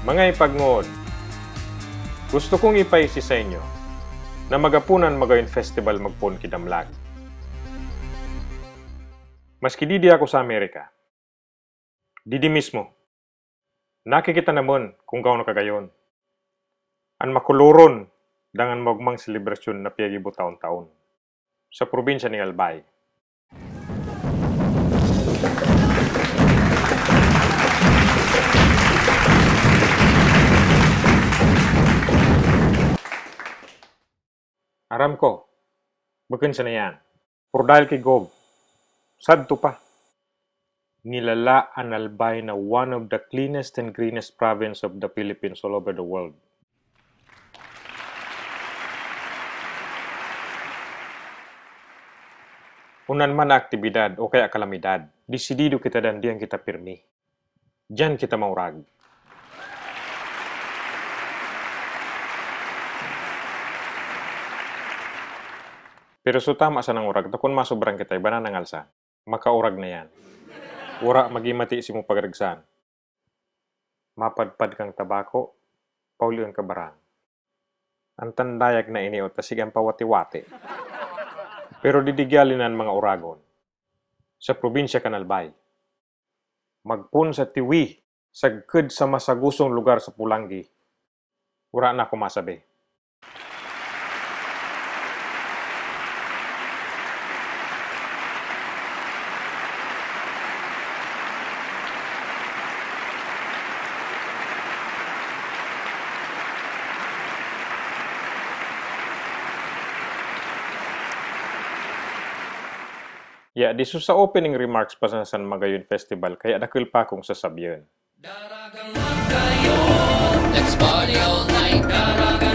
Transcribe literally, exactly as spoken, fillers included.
Mga ipagngod, gusto kong ipaisi sa inyo na magapunan magayon festival magpoon ki Damlag. Maski didi ako sa Amerika, didi mismo, nakikita namon kung gaano kagayon an makuloron dangan maogmang selebrasyon na piyaggibo taon-taon sa probinsya ning Albay. Aram ko, bukon siya na yan. Pero dahil ki Gov, sadto pa. Nilala an Albay na one of the cleanest and greenest province of the Philippines all over the world. Unan man na aktibidad o kaya kalamidad, desidido kita dandiyan kita pirmi. Diyan kita maurag. Pero so tama sa nangurag ta kun masobran kita iba na nangalsa. Makaurag na yan. Wara magimati simo pagragsan. Mapadpad kang tabako, pauli ang kabarang. An tandayag na ini o tasig ang pawati-wati. Pero didigyali na an mga uragon. Sa probinsya kan Albay. Magpon sa tiwi, sagkod sa masagosong lugar sa Pulanggi. Wara na ako masabi. Ya, diso sa opening remarks pa sa San Magayon Festival, kaya dakul pa akong sasabiyon. Daragang Magayon, let's party all night. Daragang